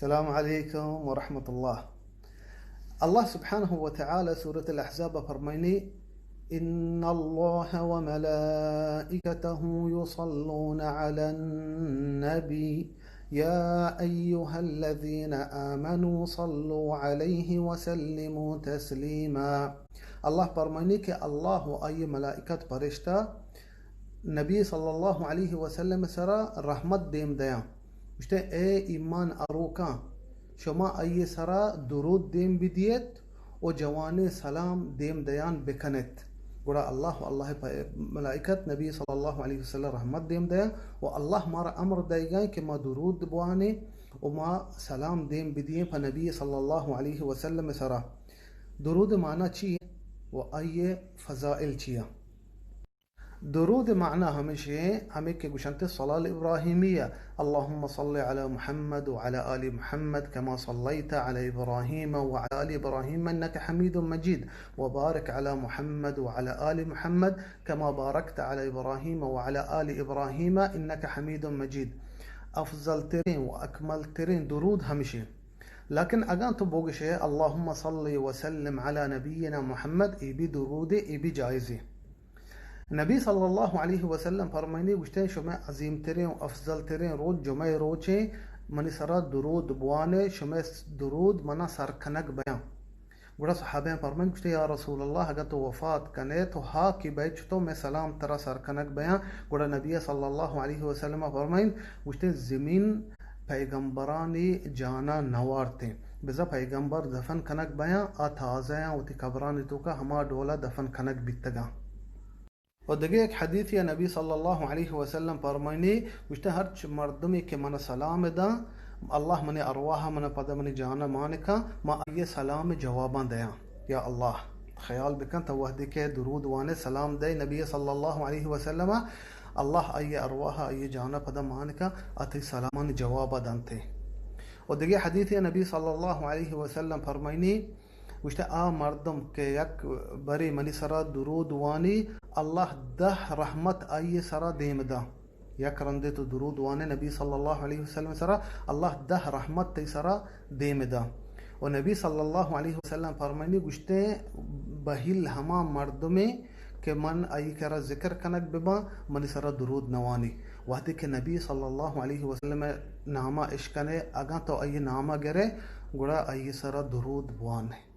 السلام علیکم ورحمۃ اللہ۔ اللہ سبحانہ و تعالی سورۃ الاحزاب فرمائنی، ان اللہ و ملائکتہ یصلون علی النبی، یا ایھا الذین آمنوا صلوا علیہ وسلموا تسلیما۔ اللہ فرمائنی کہ اللہ و آئی ملائکت، پرشتہ، نبی صلی اللہ علیہ وسلم سرا رحمت دیم دیاں۔ گوشتے، اے ایمان آروکاں، شما آئی سرا درود دیم بدیت و جوانیں سلام دیم دیان بکنت۔ گڑا اللہ و اللہ پ-، ملائکت نبی صلی اللہ علیہ وسلم رحمت دیم دیاں و اللہ مارا امر دئیگا کہ ما درود بوانیں و ما سلام دیم بدییں پہ نبی صلی اللہ علیہ وسلم سرا۔ درود معنی چی و آئی فضائل چیا؟ درود معنی ہمیش ایں، ہمے کہ گوشنت صلاة الابراہیمیہ، اللہم صل علی محمد وعلی آل محمد کما صلیت علی ابراہیم وعلی آل ابراہیم انک حمید مجید، وبارک علی محمد وعلی آل محمد کما بارکت علی ابراہیم وعلی آل ابراہیم انک حمید مجید۔ افضل ترین و اکمل ترین درود ہمیش ایں۔ لیکن اگاں تو بوگشے، اللہم صل وسلم علی نبینا محمد، اے بھی درودے، اے بھی جائزے۔ نبی صلی اللہ علیہ وسلم فرمائنی، گوشتے، شمئے عظیم ترین و افضل ترین روچ جمعہ روچیں، منی سرا درود بوانے، شمئے درود منا سر کنگ بیاں۔ گڑا صحابیاں فرمائنت، گوشتے، یا رسول اللہ، اگاں تو وفات کنے تو ہاکی بئے چتو مئے سلام ترا سر کنگ بیاں؟ گڑا نبی صلی اللہ علیہ وسلم فرمائنت، گوشتے، زمین پیغمبرانی جانا نوارتیں، بزاں پیغمبر دفن کنگ بیاں، آ تازہ آں وتی قبرانی توکا ہما ڈولا دفن کنگ بیتگاں۔ و دگہ یک حدیثے نبی صلی اللہ علیہ وسلم فرمائنی، گوشتے، ہرچ مردمے کہ من سلام داں، اللہ منی ارواح من پدا منی جانا مان کاں، ما آئی سلام جواباں دیاں۔ یا اللہ، خیال بکن تو وحدی کہ درود وانے سلام دے نبی صلی اللہ علیہ وسلم، اللہ آئی ارواح آئی جانا پدا مان کاں، آ تئی سلامانی جوابا دنتے۔ و دگہ حدیثے نبی صلی اللہ علیہ وسلم فرمائنی، گوشتے، آ مردم کہ یک برے منی سرا درود وانی، اللہ دہ رحمت آئی سرا دیم داں۔ یک رندے تو درود وانے نبی صلی اللہ علیہ وسلم سرا، اللہ دہ رحمت تئی سرا دیم داں۔ و نبی صلی اللہ علیہ وسلم فرمائنی، گوشتے، بہیل ہما مردمے کہ من آئی کرا ذکر کنگ بباں، منی سرا درود نوانی۔ وہدے کہ نبی صلی اللہ علیہ وسلم ناما اشکنے، اگاں تو آئی ناما گرے، گڑا آئی سرا درود بوانے۔